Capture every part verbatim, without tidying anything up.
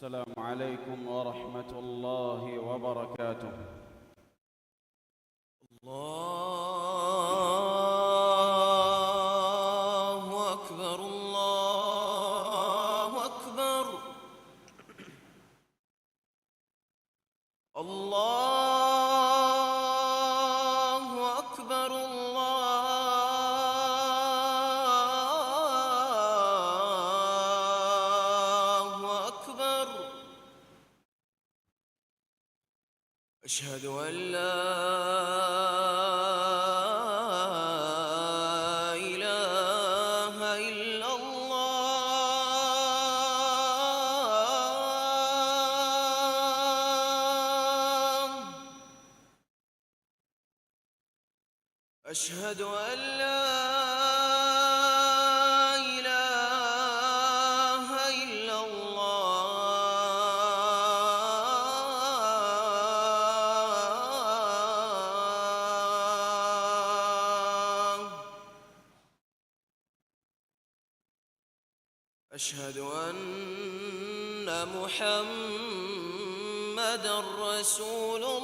السلام عليكم ورحمة الله وبركاته. الله أكبر، الله أكبر. الله أكبر، الله أكبر. أشهد أن لا إله إلا الله. أشهد أن لا إله إلا الله. أشهد أن محمدا رسول الله.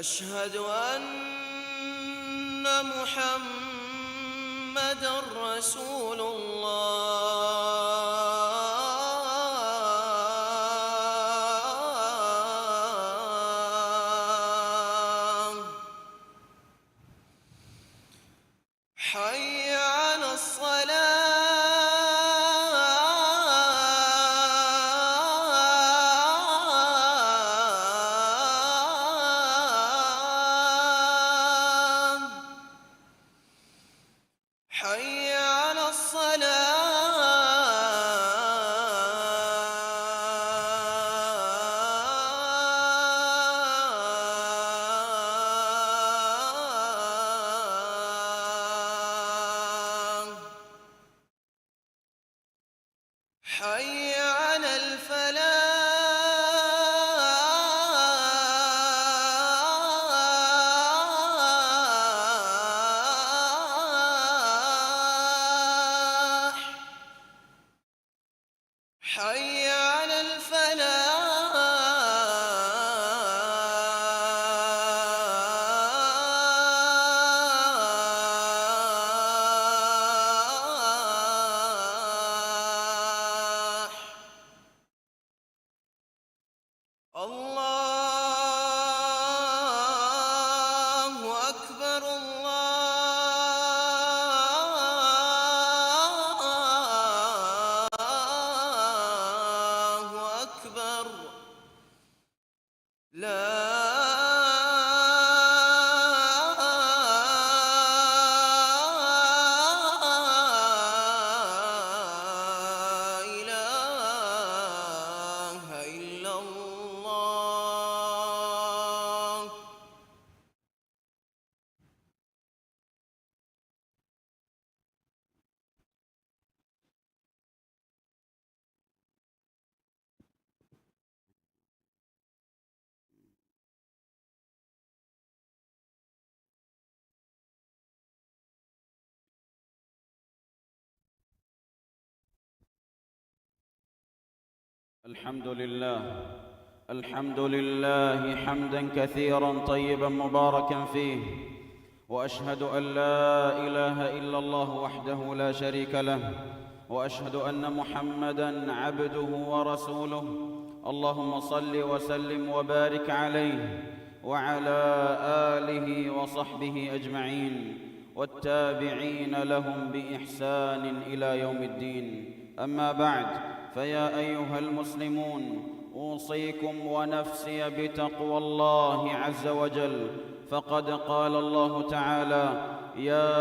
أشهد أن محمدا رسول الله. حي على الصلاة. حي على الصلاة. حي على الفلاح. حي على الفلاح. الله أكبر، الله أكبر. لا إله إلا الله. الحمد لله. الحمد لله حمدا كثيرا طيبا مباركا فيه، وأشهد أن لا إله إلا الله وحده لا شريك له، وأشهد أن محمدا عبده ورسوله. اللهم صل وسلم وبارك عليه وعلى آله وصحبه أجمعين، والتابعين لهم بإحسان إلى يوم الدين. أما بعد، فيا أيها المسلمون، أوصيكم ونفسي بتقوى الله عز وجل، فقد قال الله تعالى: يا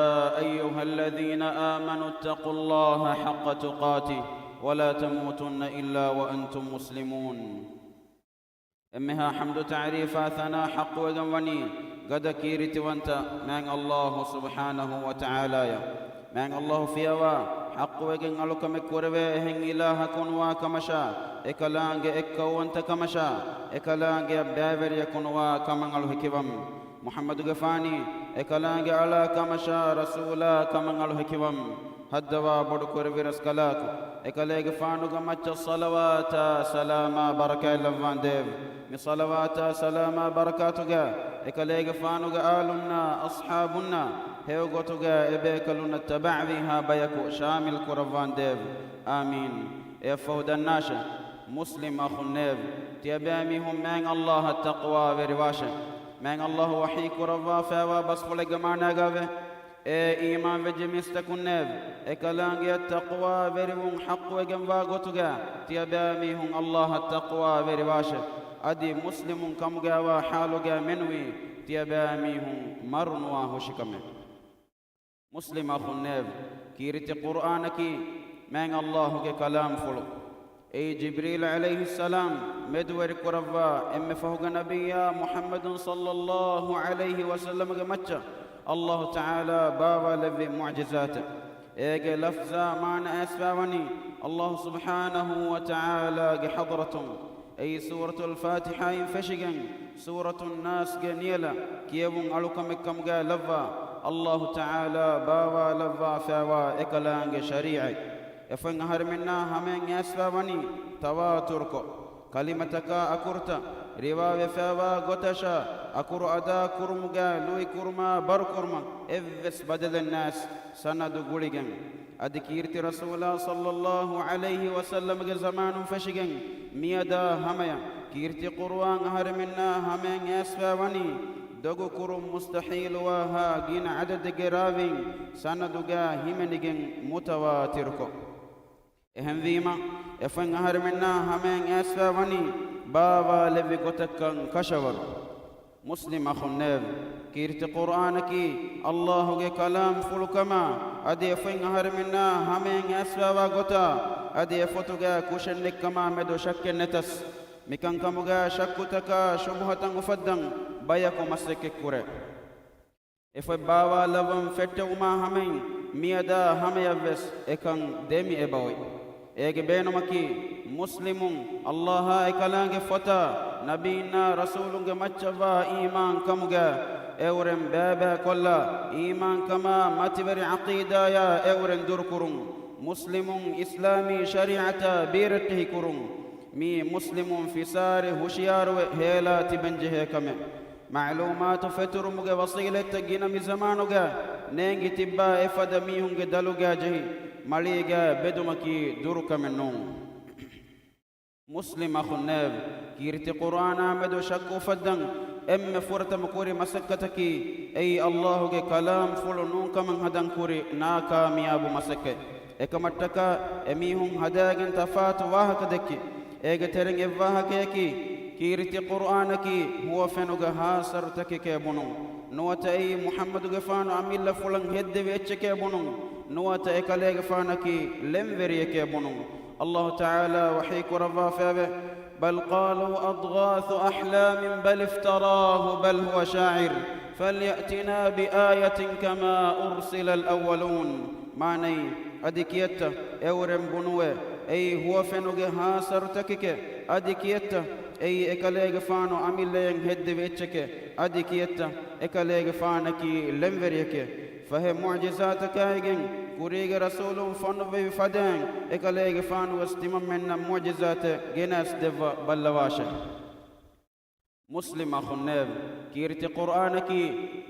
أيها الذين آمنوا اتقوا الله حق تقاته ولا تموتن إلا وأنتم مسلمون. އެންމެހާ ޙަމްދު ތަޢުރީފާ ސަނާ ޙައްޤުވެގެން ވަނީ ގަދަ ކީރިތިވަންތަ މާތް ﷲ ސުބްޙާނަހޫ ވަތަޢާލާއަށް. މާތް ﷲ ފިޔަވާ، ޙައްޤުވެގެން އަޅުކަމެއް ކުރެވޭ އެހެން އިލާހަކު ނުވާ ކަމަށާ، އެކަލާނގެ އެއްކައުވަންތަ ކަމަށާ، އެކަލާނގެއަށް ބައިވެރިޔަކު ނުވާ ކަމަށް އަޅު ހެކިވަން. މުޙައްމަދުގެފާނީ، އެކަލާނގެ އަޅާ ކަމަށާ، ރަސޫލާ ކަމަށް އަޅު ހެކިވަން. ހައްދަވާ ބޮޑު ކުރެއްވި ރަސްކަލާކު، އެކަލޭގެފާނުގެ މައްޗަށް ޞަލަވާތާ ސަލާމާ ބަރަކާތް ލައްވާނދޭވެ. މި ޞަލަވާތާ ސަލާމާ ބަރަކާތުގަ، އެކަލޭގެފާނުގެ އާލުންނާ، އަޞްޙާބުންނާ، ހެޔޮގޮތުގަ އެބޭކަލުންނަށް ތަބަޢަވީހާ ބަޔަކު ޝާމިލް ކުރައްވާނދޭވެ. އާމީން. އެއަށްފަހު ދަންނާށެ، މުސްލިމް އަޚުންނޭވެ! ތިޔަބައިމީހުން މާތް ﷲ އަށް ތަޤްވާވެރިވާށެ. މާތް ﷲ ވަޙީ ކުރައްވާފައިވާ ބަސްފުޅެއްގެ މާނާގައިވޭ، އޭ އީމާންވެއްޖެ މީސްތަކުންނޭވެ! އެކަލާނގެއަށް ތަޤްވާވެރިވުން ޙައްޤުވެގެންވާ ގޮތުގަ ތިޔަބައިމީހުން ﷲ އަށް ތަޤްވާވެރިވާށެ. އަދި މުސްލިމުން ކަމުގައިވާ ޙާލުގަ މެނުވީ ތިޔަބައިމީހުން މަރުނުވާ ހުށިކަމެއް. މުސްލިމް އަޚުންނޭވެ! ކީރިތި ޤުރްއާނަކީ މާތް ﷲ ގެ ކަލާމްފުޅު. އެއީ ޖިބްރީލް ޢަލައިހިއްސަލާމް މެދުވެރިކުރައްވާ އެންމެ ފަހުގެ ނަބިއްޔާ މުޙައްމަދު ޞައްލައްލާހު ޢަލައިހި ވަސައްލަމްގެ މައްޗަށް ﷲ ތަޢާލާ ބާވާލެއްވި މުޢުޖިޒާތެއް. އޭގެ ލަފްޒާ މާނަ އައިސްފައިވަނީ ﷲ ސުބްޙާނަހޫ ވަތަޢާލާގެ ޙަޟްރަތުން. އެއީ ސޫރަތުލް ފާތިޙާއިން ފެށިގެން، ސޫރަތުން ނާސްގެ ނިޔަލަށް ކިޔެވުން އަޅުކަމެއްކަމުގައި ލައްވާ، ﷲ ތަޢާލާ ބާވާލައްވާފައިވާ އެކަލާނގެ ޝަރީޢަތް. އެފަދަ އަހަރެމެންނާ ހަމަޔަށް އައިސްފައިވަނީ ތަވާތުރުކޮށް، ކަލިމަތަކާ އަކުރުތައް ރިވާވެފައިވާ ގޮތަށާ، އަކުރު އަދާކުރުމުގައި ލުއިކުރުމާ ބަރުކުރުމަށް އެއްވެސް ބަދަލެއް ނާސް. ސަނަދު ގުޅިގެން، އަދި ކީރިތި ރަސޫލާ ޞައްލައްލާހު ޢަލައިހި ވަސައްލަމްގެ ޒަމާނުން ފެށިގެން މިއަދާ ހަމަޔަށް ކީރިތި ޤުރުއާން އަހަރެމެންނާ ހަމަޔަށް އައިސްފައިވަނީ ދޮގު ކުރުން މުސްތަޙީލުވާހާ ގިނަ ޢަދަދެއްގެ ރާވީން ސަނަދުގައި ހިމެނިގެން މުތަވާތިރުކޮށް. އެހެންވީމަ، އެފަދަ އަހަރެމެންނާ ހަމަޔަށް އައިސްފައިވަނީ ބާވާލެއްވި ގޮތަށްކަން ކަށަވަރު. މުސްލިމް އަޚުންނޭވެ! ކީރިތި ޤުރްއާނަކީ ﷲ ގެ ކަލާމްފުޅުކަމާ، އަދި އެފަދަ އަހަރެމެންނާ ހަމަޔަށް އައިސްފައިވާ ގޮތާ، އަދި އެފޮތުގައި ކުށެއްނެތްކަމާ މެދު ޝައްކެއް ނެތަސް. މިކަންކަމުގައި ޝައްކުތަކާ ޝުބުހަތައް އުފައްދަން ބަޔަކު މަސައްކަތްކުރޭ. އެފޮތް ބާވާލައްވަން ފެއްޓެވުމާ ހަމައިން މިއަދާ ހަމަޔަށްވެސް އެކަން ދެމި އެބައޮތް. އޭގެ ބޭނުމަކީ، މުސްލިމުން ﷲ އާ އެކަލާނގެ ފޮތާ، ނަބީންނާ ރަސޫލުންގެ މައްޗަށްވާ އީމާން ކަމުގައި އެއުރެން ބައިބައިކޮށްލާ، އީމާންކަމާ މަތިވެރި ޢަޤީދާޔާ އެއުރެން ދުރުކުރުން، މުސްލިމުން އިސްލާމީ ޝަރީޢަތާ ބީރައްޓެހިކުރުން، މީ މުސްލިމުން ފިސާރި ހުޝިޔާރުވެ ހޭލާ ތިބެންޖެހޭ ކަމެއް. މަޢުލޫމާތު ފެތުރުމުގެ ވަސީލަތްތައް ގިނަ މި ޒަމާނުގަ ނޭނގި ތިއްބާ އެފަދަ މީހުންގެ ދަލުގަ ޖެހި، މަޅީގަ ބެދުމަކީ ދުރުކަމެއް ނޫން. މުސްލިމް އަޚުންނޭވެ! ކީރިތި ޤުރްއާނާ މެދު ޝައްކު އުފައްދަން އެންމެ ފުރަތަމަ ކުރި މަސައްކަތަކީ، އެއީ ﷲ ގެ ކަލާމްފުޅު ނޫންކަމަށް ހަދަން ކުރި ނާކާމިޔާބު މަސައްކަތް. އެކަމަށްޓަކާ އެމީހުން ހަދާގެން ތަފާތު ވާހަކަ ދެއްކި. އޭގެ ތެރެއިން އެއްވާހަކަޔަކީ، ކީރިތި ޤުރްއާނަކީ ހުވަފެނުގެ ހާސަރުތަކެކޭ ބުނުން. ނުވަތަ އެއީ މުޙައްމަދުގެފާނު އަމިއްލަފުޅަށް ހެއްދެވި އެއްޗެކޭ ބުނުން. ނުވަތަ އެކަލޭގެފާނަކީ ޅެންވެރިއެކޭ ބުނުން. ﷲ ތަޢާލާ ވަޙީ ކުރައްވާފައެވެ. بل قالوا أضغاث أحلام بل افتراه بل هو شاعر فليأتنا بآية كما أرسل الأولون. މާނައީ، އަދި ކިއެއްތަ އެއުރެން ބުނުވޭ، އެއީ ހުވަފެނުގެ ހާސަރުތަކެކޭ؟ އަދި ކިއެއްތަ އެއީ އެކަލޭގެފާނު އަމިއްލަޔަށް ހެއްދެވި އެއްޗެކޭ؟ އަދި ކިއެއްތަ އެކަލޭގެފާނަކީ ޅެންވެރިއެކޭ؟ ފަހެ މުޢުޖިޒާތަކާއިގެން ކުރީގެ ރަސޫލުން ފޮނުއްވެވި ފަދައިން، އެކަލޭގެފާނުވެސް ތިމަންމެންނަށް މުޢުޖިޒާތެއް ގެނައަސް ދެއްވަ ބައްލަވާށެ. މުސްލިމް އަޚުންނޭވެ! ކީރިތި ޤުރްއާނަކީ،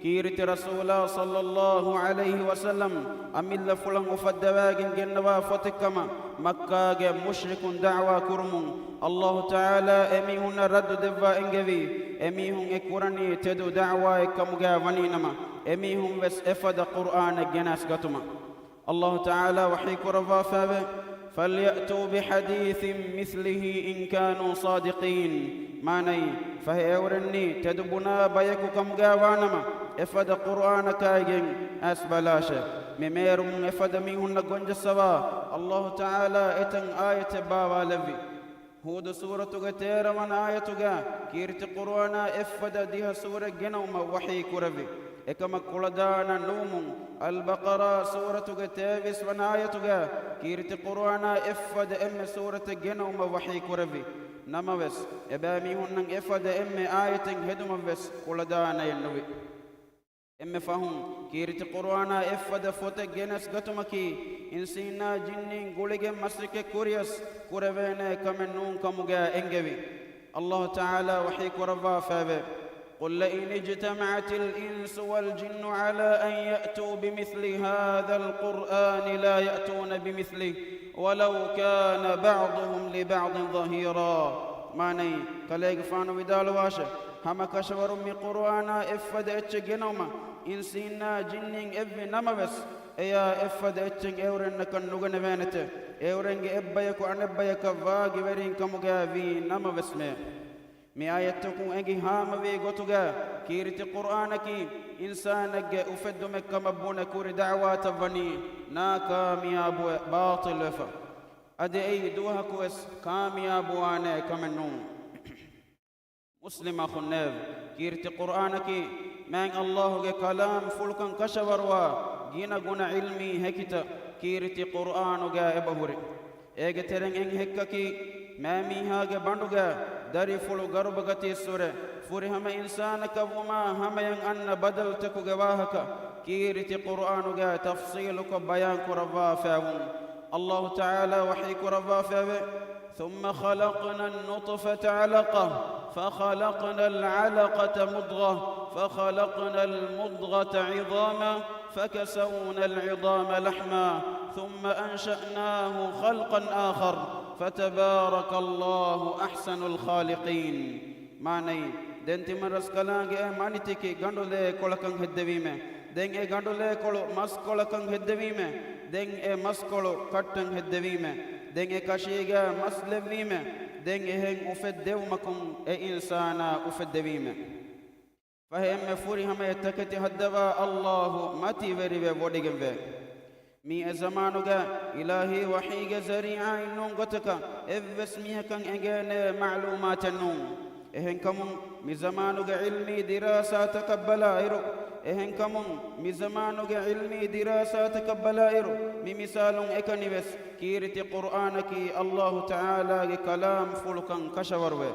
ކީރިތި ރަސޫލާ ޞައްލައްލާހު ޢަލައިހި ވަސައްލަމް އަމިއްލަފުޅަށް އުފައްދަވައިގެން ގެންނަވާ ފޮތެއްކަމަށް މައްކާގެ މުޝްރިކުން ދަޢުވާ ކުރުމުން، ﷲ ތަޢާލާ އެމީހުންނަށް ރައްދު ދެއްވާ އެންގެވީ، އެމީހުން އެ ކުރަނީ ތެދު ދަޢުވާއެއްކަމުގައި ވަނީނަމަ، އެމީހުން ވެސް އެފަދަ ޤުރްއާނެއް ގެނައަސްގަތުމަށް. ﷲ ތަޢާލާ ވަޙީ ކުރައްވާފައެވެ. فليأتوا بحديث مثله إن كانوا صادقين. މާނައީ، ފަހެ އެއުރެންނީ ތެދު ބުނާ ބަޔަކު ކަމުގައި ވާނަމަ، އެފަދަ ޤުރްއާނަކާއިގެން އައިސް ބަލާށޭ. މި މޭރުމުން އެފަދަ މީހުންނަށް ގޮންޖައްސަވާ، ﷲ ތަޢާލާ އެތައް އާޔަތެއް ބާވާލެއްވި. ހޫދު ސޫރަތުގެ ތޭރަ ވަނަ އާޔަތުގަ ކީރިތި ޤުރުއާނާ އެއްފަދަ ދިހަ ސޫރަތް ގެނައުމަށް ވަޙީ ކުރެއްވި. އެކަމަށް ކުޅަދާނަ ނުވުމުން، އަލްބަޤަރާ ސޫރަތުގެ ތޭވީސް ވަނަ އާޔަތުގައި ކީރިތި ޤުރުއާނާ އެއްފަދަ އެންމެ ސޫރަތެއް ގެނައުމަށް ވަޙީ ކުރެއްވި. ނަމަވެސް، އެބައިމީހުންނަށް އެފަދަ އެންމެ އާޔަތެއް ހެދުމަށްވެސް ކުޅަދާނައެއް ނުވި. އެންމެ ފަހުން، ކީރިތި ޤުރުއާނާ އެއްފަދަ ފޮތެއް ގެނެސް ގަތުމަކީ، އިންސީންނާ ޖިންނީން ގުޅިގެން މަސައްކަތް ކުރިޔަސް ކުރެވޭނެ ކަމެއް ނޫން ކަމުގައި އެންގެވި. އަލްލާހު ތަޢާލާ ވަޙީ ކުރައްވާފައެވެ. قل لئن اجتمعت الإنس والجن على أن يأتوا بمثل هذا القرآن لا يأتون بمثله ولو كان بعضهم لبعض ظهيرا. މާނައީ، ކަލޭގެފާނު ވިދާޅުވާށެ، ހަމަ ކަށަވަރުން މި ޤުރުއާނާ އެއްފަދަ އެއްޗެއް ގެނައުމަށް އިންސީންނާ ޖިންނީން އެއްވި ނަމަވެސް، އެޔާ އެއްފަދަ އެއްޗެއް އެއުރެންނަކަށް ނުގަނެވޭނެތެ. އެއުރެންގެ އެއްބަޔަކު އަނެއްބަޔަކަށް ވާގިވެރީން ކަމުގައި ވީ ނަމަވެސްމެ. މި އާޔަތްތަކުން އެނގި ހާމަވީ ގޮތުގަ، ކީރިތި ޤުރުއާނަކީ އިންސާނެއްގެ އުފެއްދުމެއް ކަމަށް ބުނެ ކުރި ދަޢުވާތައް ވަނީ ނާކާމިޔާބުވެ ބާޠިލްވެފަ. އަދި އެއީ ދުވަހަކުވެސް ކާމިޔާބުވާނެ ކަމެއް ނޫން. މުސްލިމް އަޚުންނޭވެ! ކީރިތި ޤުރުއާނަކީ މާތް އަލްލާހުގެ ކަލާމްފުޅުކަން ކަށަވަރުވާ ގިނަ ގުނަ ޢިލްމީ ހެކިތައް ކީރިތި ޤުރުއާނުގައި އެބަހުރި. އޭގެ ތެރެއިން އެއް ހެއްކަކީ، މާމީހާގެ ބަނޑުގައި ދަރިފުޅު ގަރުބަގަތީއްސުރެ، ފުރިހަމަ އިންސާނަކަށްވުމާ ހަމަޔަށް އަންނަ ބަދަލުތަކުގެ ވާހަކަ ކީރިތި ޤުރުއާނުގައި ތަފްޞީލުކޮށް ބަޔާން ކުރައްވާފައިވުން. އަލްލާހު ތަޢާލާ ވަޙީ ކުރައްވާފައެވެ. ثم خلقنا النطفة علقة فخلقنا العلقة مضغة فخلقنا المضغة عظاما فكسونا العظام لحما ثم أنشأناه خلقا آخر فتبارك الله أحسن الخالقين. މާނައީ، ދެން ތިމަން ރަސްކަލާނގެ އެ މަނިތިކި ގަނޑުލޭ ކޮޅަކަށް ހެއްދެވީމޭ. ދެން އެ ގަނޑުލޭކޮޅު މަސްކޮޅަކަށް ހެއްދެވީމޭ. ދެން އެ މަސްކޮޅު ކައްޓަން ހެއްދެވީމޭ. ދެން އެ ކަށީގަ މަސް ލެއްވީމޭ. ދެން އެހެން އުފެއްދެވުމަކުން އެ އިންސާނާ އުފެއްދެވީމޭ. ފަހެ އެންމެ ފުރިހަމަޔަށް ތަކެތި ހައްދަވާ އަލްލާހު މަތިވެރިވެ ވޮޑިގެންވޭ. މިއީ އެ ޒަމާނުގަ އިލާހީ ވަޙީގެ ޒަރީޢާއިން ނޫން ގޮތަކަށް އެއްވެސް މީހަކަށް އެނގޭނެ މަޢުލޫމާތެއް ނޫން. އެހެންކަމުން މި ޒަމާނުގެ ޢިލްމީ ދިރާސާތަކަށް ބަލާއިރު، އެހެންކަމުން މި ޒަމާނުގެ ޢިލްމީ ދިރާސާތަކަށް ބަލާއިރު، މި މިސާލުން އެކަނިވެސް ކީރިތި ޤުރުއާނަކީ އަލްލާހު ތަޢާލާގެ ކަލާމްފުޅުކަން ކަށަވަރުވޭ.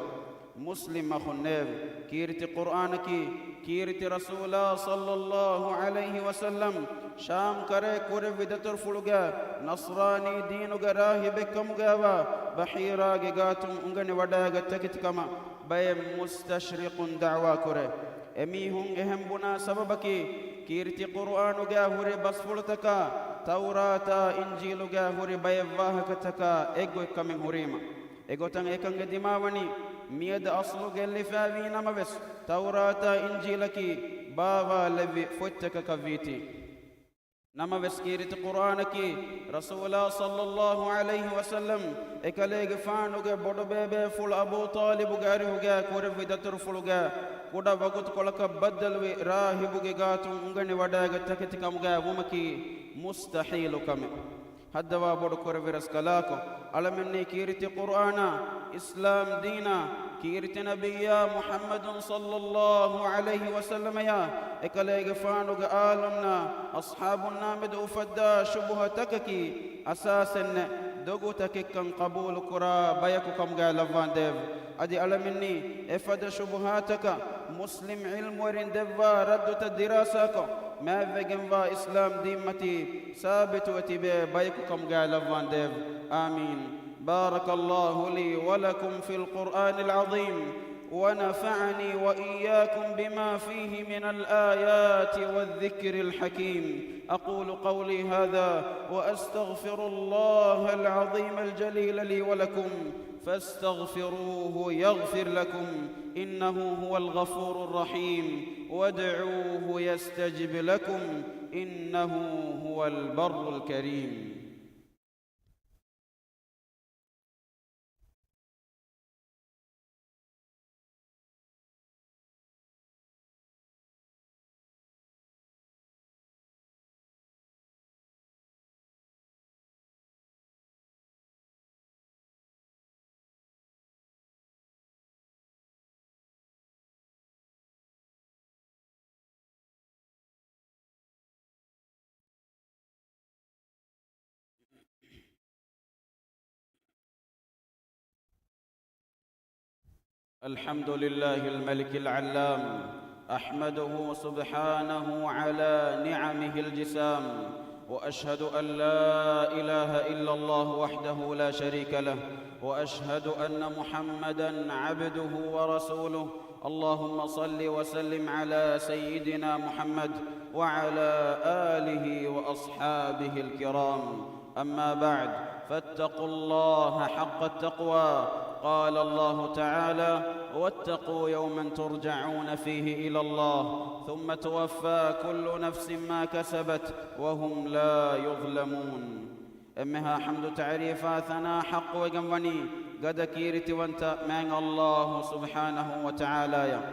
މުސްލިމް އަޚުންނޭވެ! ކީރިތި ޤުރުއާނަކީ، ކީރިތި ރަސޫލާ ޞައްލައްލާހު ޢަލައިހި ވަސައްލަމް ޝާމް ކަރައި ކުރެއްވި ދަތުރުފުޅުގަ ނަޞްރާނީ ދީނުގެ ރާހިބެއްކަމުގައިވާ ބަޙީރާގެ ގާތުން އުނގަނިވަޑައިގަތް ތަކެތިކަމަށް ބައެއް މުސްތަޝްރިޤުން ދަޢުވާ ކުރޭ. އެމީހުން އެހެން ބުނާ ސަބަބަކީ، ކީރިތި ޤުރުއާނުގައި ހުރި ބަސްފުޅުތަކާ، ތައުރާތާ އިންޖީލުގައި ހުރި ބައެއް ވާހަކަތަކާ އެއްގޮތްކަމެއް ހުރީމަ. އެގޮތަށް އެކަން އެދިމާވަނީ، މިއަދު އަޞްލު ގެއްލިފައިވީ ނަމަވެސް، ތައުރާތާ އިންޖީލަކީ ބާވާލެއްވި ފޮތްތަކަކަށްވީތީ. ނަމަވެސް ކީރިތި ޤުރުއާނަކީ، ރަސޫލާ ޞައްލައްލާހު ޢަލައިހި ވަސައްލަމް އެކަލޭގެފާނުގެ ބޮޑުބޭބޭފުޅު އަބޫ ޠާލިބުގެ އަރިހުގައި ކުރެއްވި ދަތުރުފުޅުގައި ކުޑަ ވަގުތުކޮޅަކަށް ބައްދަލުވި ރާހިބުގެ ގާތުން އުނގަނިވަޑައިގަތް ތަކެތިކަމުގައި ވުމަކީ މުސްތަޙީލު ކަމެއް. ހައްދަވާ ބޮޑު ކުރެއްވި ރަސްކަލާކޮ، އަޅަމެންނީ ކީރިތި ޤުރުއާނާ، އިސްލާމް ދީނާ، ކީރިތި ނަބިއްޔާ މުޙައްމަދު ޞައްލައްލާހު ޢަލައިހި ވަސައްލަމަޔާ، އެކަލޭގެފާނުގެ އާލުންނާ، އަޞްޙާބުންނާ މެދު އުފައްދާ ޝުބުހަތަކަކީ އަސާސެއްނެއް، ދޮގުތަކެއްކަން ޤަބޫލުކުރާ ބަޔަކު ކަމުގައި ލައްވާނދޭވެ. އަދި އަޅަމެންނީ އެފަދަ ޝުބުހާތަކަށް މުސްލިމް ޢިލްމުވެރިން ދެއްވާ ރައްދުތައް ދިރާސާކޮށް، މާތްވެގެންވާ އިސްލާމް ދީންމަތީ ސާބިތުވެ ތިބޭ ބަޔަކު ކަމުގައި ލައްވާނދޭވެ. އާމީން. بارك الله لي ولكم في القرآن العظيم، ونفعني وإياكم بما فيه من الآيات والذكر الحكيم. أقول قولي هذا وأستغفر الله العظيم الجليل لي ولكم، فاستغفروه يغفر لكم، إنه هو الغفور الرحيم، وادعوه يستجب لكم، إنه هو البر الكريم. الحمد لله الملك العلام، أحمده سبحانه على نعمه الجسام، وأشهد أن لا إله إلا الله وحده لا شريك له، وأشهد أن محمدا عبده ورسوله. اللهم صل وسلم على سيدنا محمد وعلى آله وأصحابه الكرام. أما بعد، فاتقوا الله حق التقوى. قال الله تعالى: "واتقوا يوما ترجعون فيه إلى الله ثم توفى كل نفس ما كسبت وهم لا يظلمون." އެންމެހާ ޙަމްދު ތަޢުރީފާ ޘަނާ ޙައްޤުވެގެން ވަނީ ގަދަ ކީރިތިވަންތަ މާތް ﷲ ސުބްޙާނަހޫ ވަތަޢާލާއަށް.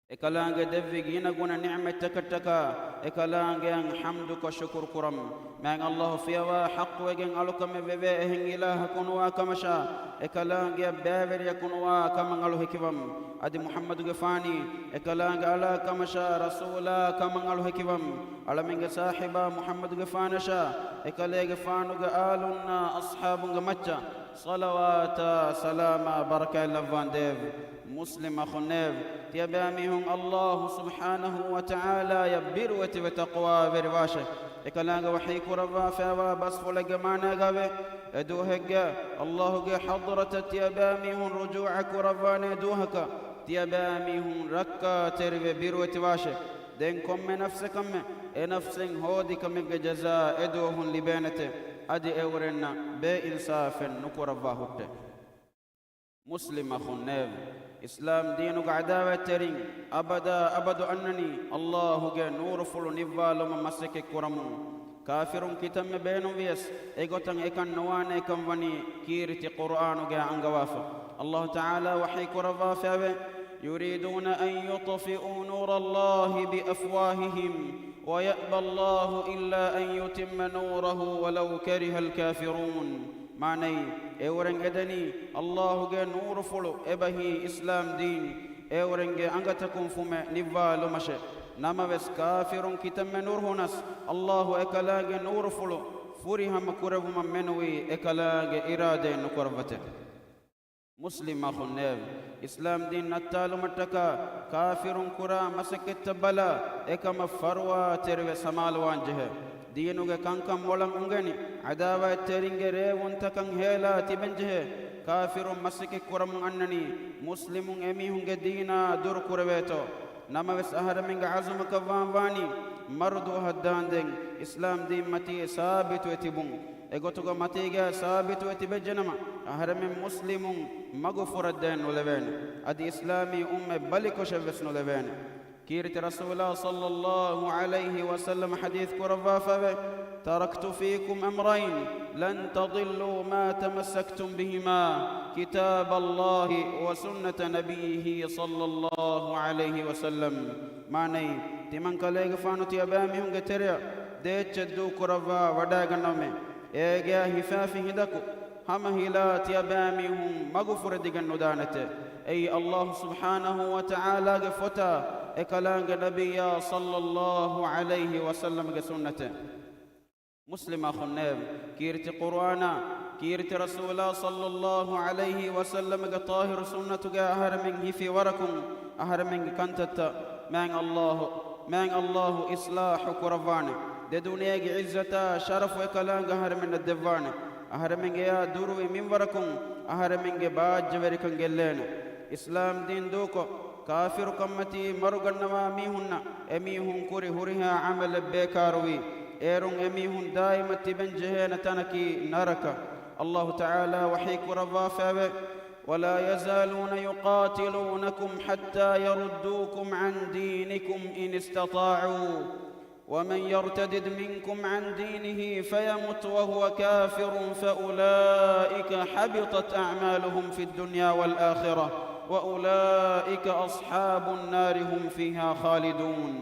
އެކަލާނގެ ދެއްވި ގިނަގުނަ ނިޢުމަތްތަކަށްޓަކާ އެކަލާނގެއަށް ޙަމްދުކޮށް ޝުކުރު ކުރަން. މާތް ﷲ ފިޔަވާ ޙައްޤުވެގެން އަޅުކަމެއް ވެވޭ އެހެން އިލާހަކު ނުވާ ކަމަށާ، އެކަލާނގެއަށް ބައިވެރިޔަކު ނުވާ ކަމަށް އަޅު ހެކިވަން. އަދި މުޙައްމަދުގެފާނީ އެކަލާނގެ އަޅާ ކަމަށާ ރަސޫލާ ކަމަށް އަޅު ހެކިވަން. އަޅަމެންގެ ސާހިބާ މުޙައްމަދުގެފާނަށާ އެކަލޭގެފާނުގެ އާލުންނާ އަޞްޙާބުންގެ މައްޗަށް ޞަލަވާތާ ސަލާމާ ބަރަކާތް ލައްވާނދޭވެ. މުސްލިމް އަޚުންނޭވެ! ތިޔަބައިމީހުން ﷲ ސުބްޙާނަހޫ ވަތަޢާލާއަށް ބިރުވެތިވެ ތަޤްވާވެރިވާށޭ. އެކަލާނގެ ވަޙީ ކުރައްވާފައިވާ ބަސްފުޅެއްގެ މާނާގައިވޭ، އެ ދުވަހެއްގަ ﷲގެ ޙަޟްރަތަށް ތިޔަބައިމީހުން ރުޖޫޢަ ކުރައްވާނޭ ދުވަހަކަށް ތިޔަބައިމީހުން ރައްކާތެރިވެ ބިރުވެތިވާށޭ. ދެން ކޮންމެ ނަފްސެއް ކަމެއް އެ ނަފްސެއް ހޯދި ކަމެއްގެ ޖަޒާ އެ ދުވަހުން ލިބޭނެތެ. އަދި އެއުރެންނަށް ބޭއިންސާފެއް ނުކުރައްވާ ހުއްޓޭ. މުސްލިމް އަޚުންނޭވެ! އިސްލާމް ދީނުގެ ޢަދާވާތްތެރިން އަބަދާ އަބަދު އަންނަނީ ﷲގެ ނޫރުފުޅު ނިއްވާލުމަށް މަސައްކަތް ކުރަމުން. ކާފިރުން ކިތަންމެ ބޭނުންވިޔަސް އެގޮތަށް އެކަން ނުވާނޭކަން ވަނީ ކީރިތި ޤުރުއާނުގައި އަންގަވާފަ. ﷲ ތަޢާލާ ވަޙީ ކުރައްވާފައިވޭ، "يريدون أن يطفئوا نور الله بأفواههم ويأبى الله إلا أن يتم نوره ولو كره الكافرون." މާނައީ، އެއުރެން އެދެނީ ﷲގެ ނޫރުފުޅު އެބަހީ އިސްލާމް ދީން އެއުރެންގެ އަނގަތަކުން ފުމެ ނިއްވާލުމަށެ. ނަމަވެސް ކާފިރުން ކިތަންމެ ނުރުހުނަސް، ﷲ އެކަލާނގެ ނޫރުފުޅު ފުރިހަމަ ކުރެއްވުމަށް މެނުވީ އެކަލާނގެ އިރާދައެއް ނުކުރައްވަތެ. މުސްލިމް އަޚުންނޭވެ! އިސްލާމް ދީން ނައްތާލުމަށްޓަކާ ކާފިރުން ކުރާ މަސައްކަތްތައް ބަލާ، އެކަމަށް ފަރުވާތެރިވެ ސަމާލުވާން ޖެހޭ. ދީނުގެ ކަންކަން މޮޅަށް އުނގެނި، ޢަދާވާތްތެރިންގެ ރޭވުންތަކަށް ހޭލާ ތިބެންޖެހޭ. ކާފިރުން މަސައްކަތް ކުރަމުން އަންނަނީ، މުސްލިމުން އެމީހުންގެ ދީނާ ދުރު ކުރެވޭތޯ. ނަމަވެސް އަހަރެމެންގެ ޢަޒުމަކަށްވާން ވާނީ، މަރު ދުވަހަށް ދާންދެން އިސްލާމް ދީން މަތީ ސާބިތުވެ ތިބުން. އެގޮތުގަ މަތީގަ ސާބިތުވެ ތިބެއްޖެނަމަ، އަހަރެމެން މުސްލިމުން މަގު ފުރައްދައެއް ނުލެވޭނެ. އަދި އިސްލާމީ އުއްމަތް ބަލިކޮށެއްވެސް ނުލެވޭނެ. ކީރިތި ރަސޫލާ ޞައްލައްލާހު ޢަލައިހި ވަސައްލަމަ ޙަދީޘް ކުރައްވާފައެވެ. "تركت فيكم أمرين لن تضلوا ما تمسكتم بهما كتاب الله وسنة نبيه صلى الله عليه وسلم." މާނައީ، ތިމަންކަލޭގެފާނު ތިޔަބައިމީހުންގެ ތެރެއަށް ދޭއްޗެއް ދޫކުރައްވާ ވަޑައިގަންނަވަމޭ. އޭގެއަށް ހިފާފި ހިނދަކު ހަމަ ހިލާ ތިޔަބައިމީހުން މަގު ފުރެދިގެން ނުދާނެތެ. އެއީ ﷲ ސުބްޙާނަހޫ ވަތަޢާލާގެ ފޮތާ، އެކަލާނގެ ނަބިއްޔާ ޞައްލައްލާހު ޢަލައިހި ވަސައްލަމްގެ ސުންނަތެއް. މުސްލިމް އަޚުންނޭވެ! ކީރިތި ޤުރުއާނާ، ކީރިތި ރަސޫލާ ޞައްލައްލާހު ޢަލައިހި ވަސައްލަމްގެ ޠާހިރު ސުންނަތުގެ އަހަރެމެން ހިފި ވަރަކުން، އަހަރެމެންގެ ކަންތައްތައް މާތް ﷲ، މާތް ﷲ އިޞްލާޙު ކުރައްވާނެ. ދެ ދުނިޔޭގެ ޢިއްޒަތާ ޝަރަފު އެކަލާނގެ އަހަރެމެންނަށް ދެއްވާނެ. އަހަރެމެން އެޔާ ދުރުވި މިންވަރަކުން އަހަރެމެންގެ ބާއްޖަވެރިކަން ގެއްލޭނެ. އިސްލާމް ދީން ދޫކޮށް، ކާފިރުކަންމަތީ މަރުގަންނަވާ މީހުންނަށް އެމީހުން ކުރި ހުރިހާ ޢަމަލެއް ބޭކާރުވީ. އޭރުން އެމީހުން ދާއިމަށް ތިބެން ޖެހޭނެ ތަނަކީ ނަރަކަ. ﷲ ތަޢާލާ ވަޙީ ކުރައްވާފައެވެ. "ولا يزالون يقاتلونكم حتى يردوكم عن دينكم إن استطاعوا ومن يرتدد منكم عن دينه فيمت وهو كافر فأولئك حبطت أعمالهم في الدنيا والآخرة وأولئك أصحاب النار هم فيها خالدون."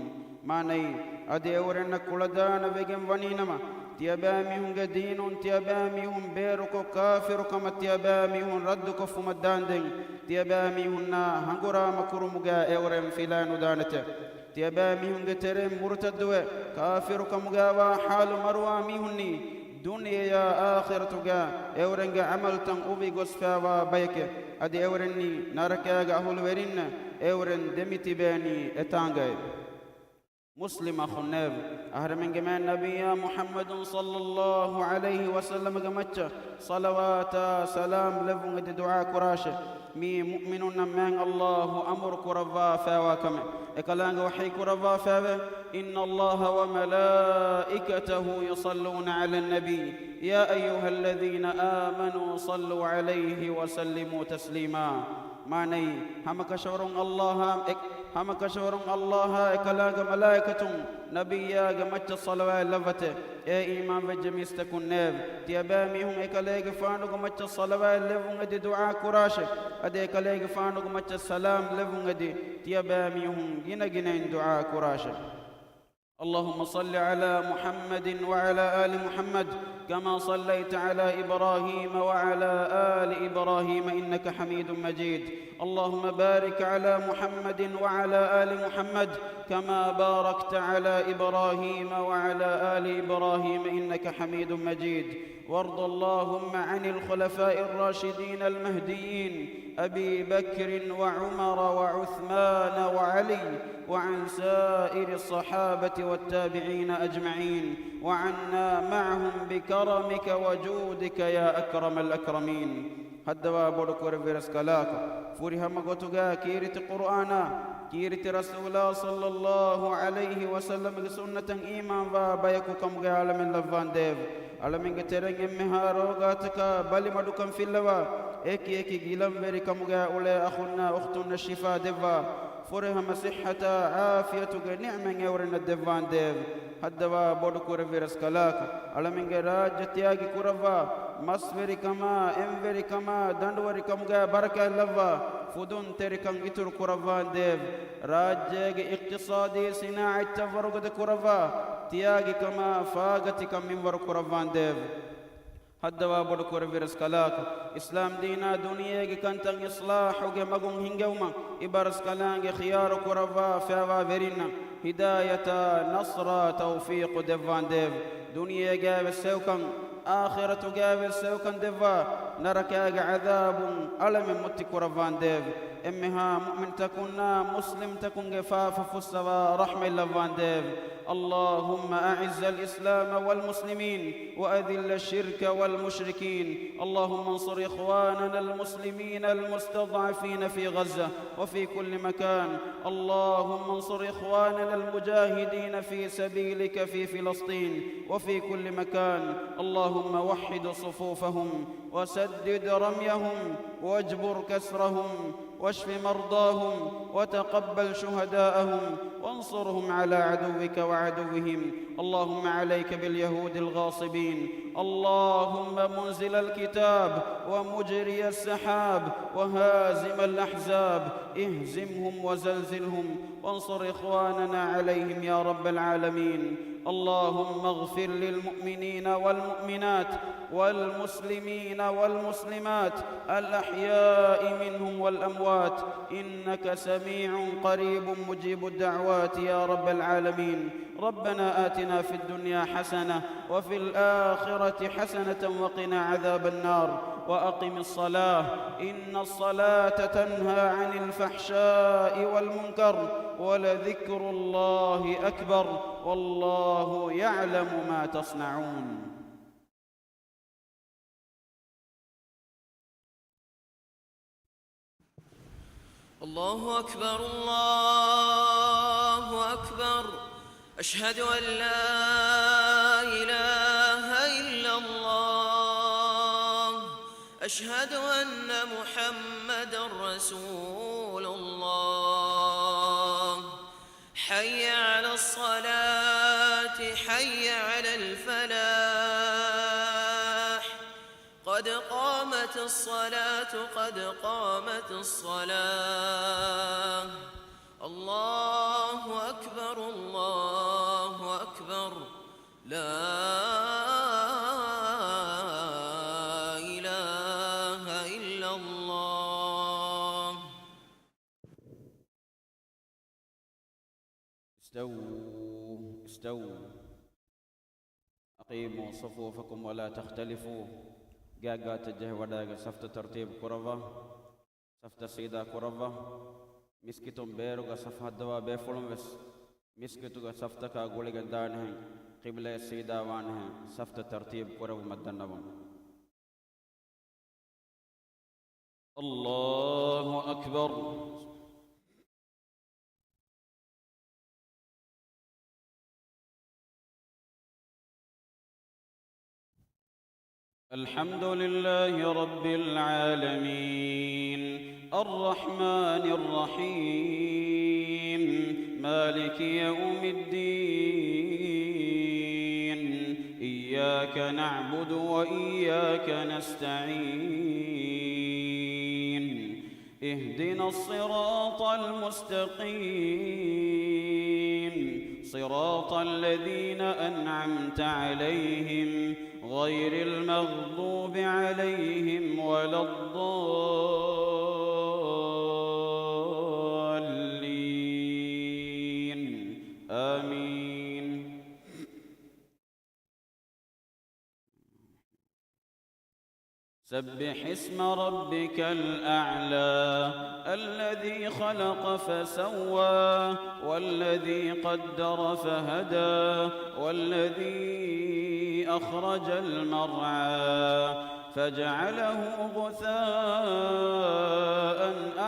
މާނައީ، އަދި އެއުރެންނަށް ކުޅަދާނަ ވެގެން ވަނީނަމަ، ތިޔަބައިމީހުންގެ ދީނުން ތިޔަބައިމީހުން ބޭރުކޮށް، ކާފިރުކަމަށް ތިޔަބައިމީހުން ރައްދުކޮށްފުމަށް ދާންދެން، ތިޔަބައިމީހުންނާ ހަނގުރާމަ ކުރުމުގައި އެއުރެން ފިލާނުދާނެތެ. ތިޔަބައިމީހުންގެ ތެރެއިން މުރުތައްދުވެ، ކާފިރުކަމުގައިވާ ޙާލު މަރުވާ މީހުންނީ، ދުނިޔެޔާ އާޚިރަތުގައި އެއުރެންގެ ޢަމަލުތައް އުވި ގޮސްފައިވާ ބަޔެކެ. އަދި އެއުރެންނީ ނަރަކައިގެ އަހުލުވެރިންނެއް، އެއުރެން ދެމިތިބޭނީ އެތާނގައޭ. މުސްލިމް އަޚުންނޭވެ! އަހަރެމެންގެ މާތް ނަބިއްޔާ މުޙައްމަދު ޞައްލައްލާހު ޢަލައިހި ވަސައްލަމަގެ މައްޗަށް ޞަލަވާތާ ސަލާމް ލެއްވުން އެދި ދުޢާ ކުރާށޭ. މީ މުއުމިނުންނަށް މާތް ﷲ އަމުރު ކުރައްވާފައިވާ ކަމެއް. އެކަލާނގެ ވަޙީ ކުރައްވާފައިވޭ، إن الله وملائكته يصلون على النبي يا أيها الذين آمنوا صلوا عليه وسلموا تسليما. މާނައީ، ހަމަކަށަވަރުން ﷲ އާ، އެ، ހަމަކަށަވަރުން ﷲ އާ އެކަލާނގެ މަލާއިކަތުން ނަބިއްޔާގެ މައްޗަށް ޞަލަވާތް ލައްވަތޭ. އޭ އީމާންވެއްޖެ މީސްތަކުންނޭވެ! ތިޔަބައިމީހުން އެކަލޭގެފާނުގެ މައްޗަށް ޞަލަވާތް ލެއްވުން އެދި ދުޢާ ކުރާށޭ. އަދި އެކަލޭގެފާނުގެ މައްޗަށް ސަލާމް ލެއްވުން އެދި ތިޔަބައިމީހުން ގިނަގިނައިން ދުޢާ ކުރާށޭ. اللهم صل على محمد وعلى آل محمد كما صليت على إبراهيم وعلى آل إبراهيم إنك حميد مجيد. اللهم بارك على محمد وعلى آل محمد كما باركت على إبراهيم وعلى آل إبراهيم إنك حميد مجيد. وارض اللهم عن الخلفاء الراشدين المهديين أبي بكر وعمر وعثمان وعلي وعن سائر الصحابة والتابعين أجمعين وعنا معهم بكرمك وجودك يا أكرم الأكرمين. ހައްދަވާ ބޮޑު ކުރެއްވި ރަސްކަލާކޮ، ފުރިހަމަ ގޮތުގައި ކީރިތި ޤުރުއާނާ، ކީރިތި ރަސޫލާ ޞައްލައްލާހު ޢަލައިހި ވަސައްލަމްގެ ސުންނަތަށް އީމާންވާ ބަޔަކު ކަމުގައި އަޅަމެން ލައްވާނދޭވެ! އަޅަމެންގެ ތެރެއިން އެންމެހާ ރޯގާތަކާ ބަލިމަޑުކަން ފިއްލަވާ، އެކި އެކި ގިލަންވެރިކަމުގައި އުޅޭ އަޚުންނާ އުޚްތުންނަށް ޝިފާ ދެއްވާ، ފުރިހަމަ ޞިއްޙަތާ ޢާފިޔަތުގެ ނިޢުމަތް އެއުރެންނަށް ދެއްވާނދޭވެ! ހައްދަވާ ބޮޑު ކުރެއްވި ރަސްކަލާކޮ، އަޅަމެންގެ ރާއްޖެ ތިޔާގި ކުރައްވާ މަސްވެރިކަމާ، އެންވެރިކަމާ، ދަނޑުވެރިކަމުގައި ބަރަކާތް ލައްވާ، ފުދުންތެރިކަން އިތުރު ކުރައްވާނދޭވެ! ރާއްޖޭގެ އިޤްތިޞާދީ ސިނާޢަތްތައް ވަރުގަދަ ކުރައްވާ، ތިޔާގިކަމާ ފާގަތިކަން މިންވަރު ކުރައްވާނދޭވެ! ހައްދަވާ ބޮޑު ކުރެއްވި ރަސްކަލާކޮ، އިސްލާމް ދީނާ ދުނިޔޭގެ ކަންތައް އިޞްލާޙުގެ މަގުން ހިންގެވުމަށް އިބަރަސްކަލާނގެ ޚިޔާރު ކުރައްވާ ފައިވާ ވެރިންނަށް ހިދާޔަތާ، ނަޞްރާ، ތައުފީޤު ދެއްވާނދޭވެ! ދުނިޔޭގައިވެސް ހެޔޮކަން، އާޚިރަތުގައިވެސް ހެޔޮކަން ދެއްވާ، ނަރަކައިގެ ޢަޛާބުން އަޅަމެން މުއްތި ކުރައްވާނދޭވެ! އެންމެހާ މުއުމިންތަކުންނާ މުސްލިމްތަކުންގެ ފާފަ ފުއްސަވާ ރަޙްމަތް ލައްވާނދޭވެ! اللهم أعز الإسلام والمسلمين وأذل الشرك والمشركين. اللهم انصر إخواننا المسلمين المستضعفين في غزة وفي كل مكان. اللهم انصر إخواننا المجاهدين في سبيلك في فلسطين وفي كل مكان. اللهم وحد صفوفهم وسدد رميهم واجبر كسرهم واشف مرضاهم وتقبل شهداءهم وانصرهم على عدوك وعدوهم. اللهم عليك باليهود الغاصبين. اللهم منزل الكتاب ومجري السحاب وهازم الأحزاب، اهزمهم وزلزلهم وانصر إخواننا عليهم يا رب العالمين. اللهم اغفر للمؤمنين والمؤمنات والمسلمين والمسلمات الأحياء منهم والأموات، إنك سميع قريب مجيب الدعوات يا رب العالمين. ربنا آتنا في الدنيا حسنة وفي الآخرة حسنة وقنا عذاب النار. وأقم الصلاة، إن الصلاة تنهى عن الفحشاء والمنكر، ولذكر الله أكبر، والله يعلم ما تصنعون. الله أكبر، الله أكبر. أشهد أن لا إله إلا الله. أشهد أن محمدا رسول الله. حي على الصلاة، حي على الفلاح. قد قامت الصلاة، قد قامت الصلاة. الله أكبر، الله أكبر. لا إله إلا الله. استووا، استووا. أقيموا صفوفكم ولا تختلفوا. ގާތްގާތަށް ޖެހިވަޑައިގެން ސަފްތައް ތަރުތީބު ކުރައްވާ. ސަފްތައް ސީދާ ކުރައްވާ. މިސްކިތުން ބޭރުގަ ސަފް ހައްދަވާ ބޭފުޅުން ވެސް މިސްކިތުގެ ސަފްތަކާ ގުޅިގެން ދާނެހެން، ޤިބްލަޔަށް ސީދާ ވާނެހެން ސަފްތައް ތަރްތީބު ކުރެއްވުމަށް ދަންނަވަމު. الله أكبر. الحمد لله رب العالمين، الرحمن الرحيم، مالك يوم الدين، إياك نعبد وإياك نستعين، اهدنا الصراط المستقيم، صراط الذين أنعمت عليهم، غير المغضوب عليهم ولا الضالين. آمين. سبح اسم ربك الأعلى، الذي خلق فسوى، والذي قدر فهدى، والذي أخرج المرعى، فجعله غثاء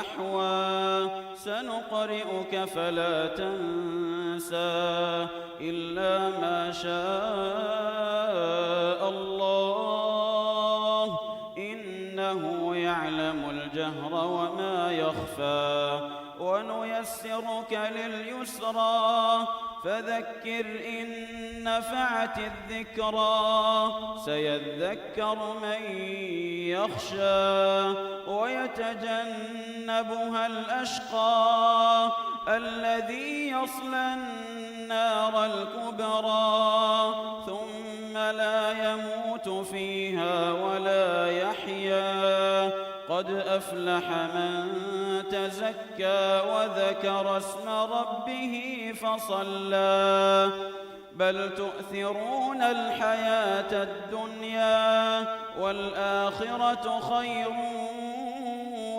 أحوى. سنقرئك فلا تنسى إلا ما شاء الله، إنه يعلم الجهر وما يخفى، ونيسرك لليسرى، فذكر إن نفعت الذكرى، سيذكر من يخشى، ويتجنبها الأشقى، الذي يصلى النار الكبرى، ثم لا يموت فيها ولا يحيا، قد أفلح من تزكى وذكر اسم ربه فصلى، بل تؤثرون الحياة الدنيا، والآخرة خير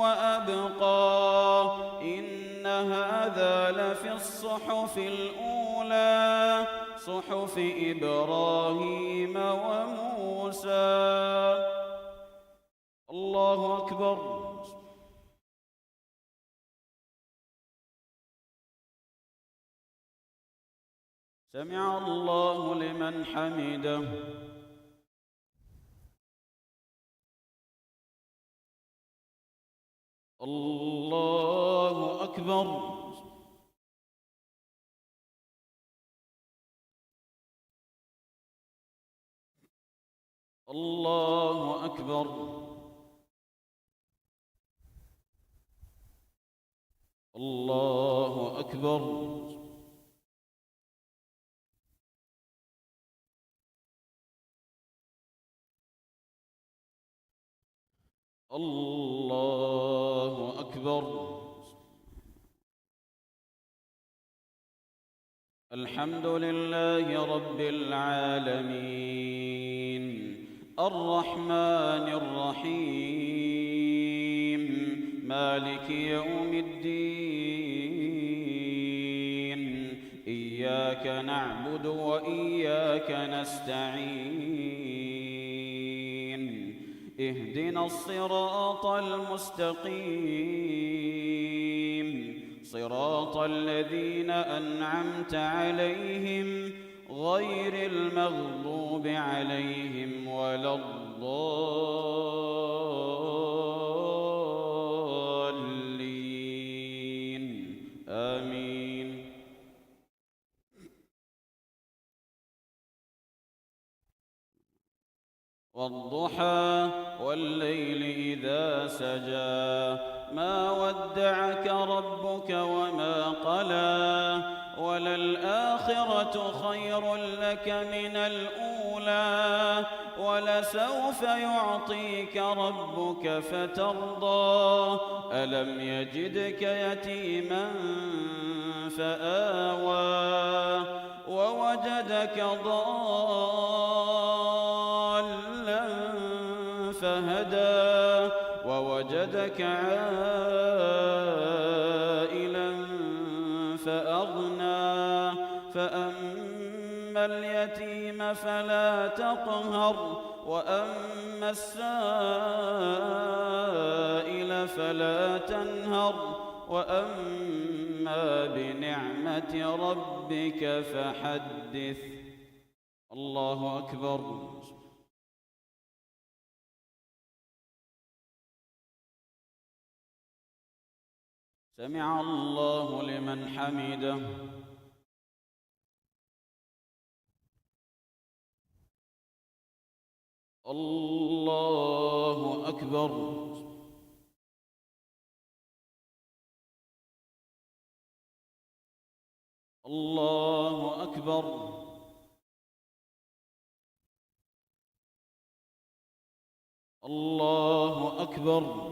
وأبقى، إن هذا لفي الصحف الأولى، صحف إبراهيم وموسى. الله أكبر. سمع الله لمن حمده. الله أكبر. الله أكبر. الله أكبر. الله أكبر. الحمد لله رب العالمين، الرحمن الرحيم، مالك يوم الدين، إياك نعبد وإياك نستعين، اهدنا الصراط المستقيم، صراط الذين أنعمت عليهم، غير المغضوب عليهم ولا الضالين. آمين. والضحى، والليل إذا سجى، ما ودعك ربك وما قلى، وللآخرة خير لك من الأولى، ولسوف يعطيك ربك فترضى، ألم يجدك يتيما فآوى، ووجدك ضالا فهدى، ووجدك وجدك عائلا فأغنى، فأما اليتيم فلا تقهر، وأما السائل فلا تنهر، وأما بنعمة ربك فحدث. الله أكبر. سمع الله لمن حمده. الله أكبر. الله أكبر. الله أكبر.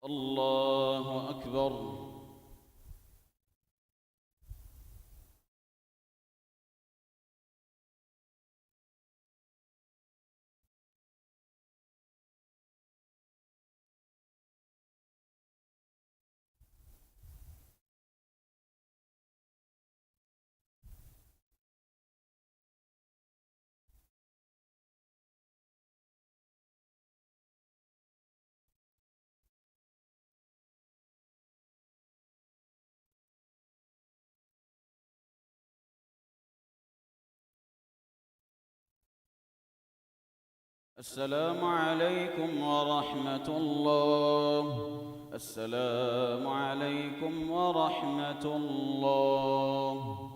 الله أكبر. السلام عليكم ورحمة الله. السلام عليكم ورحمة الله.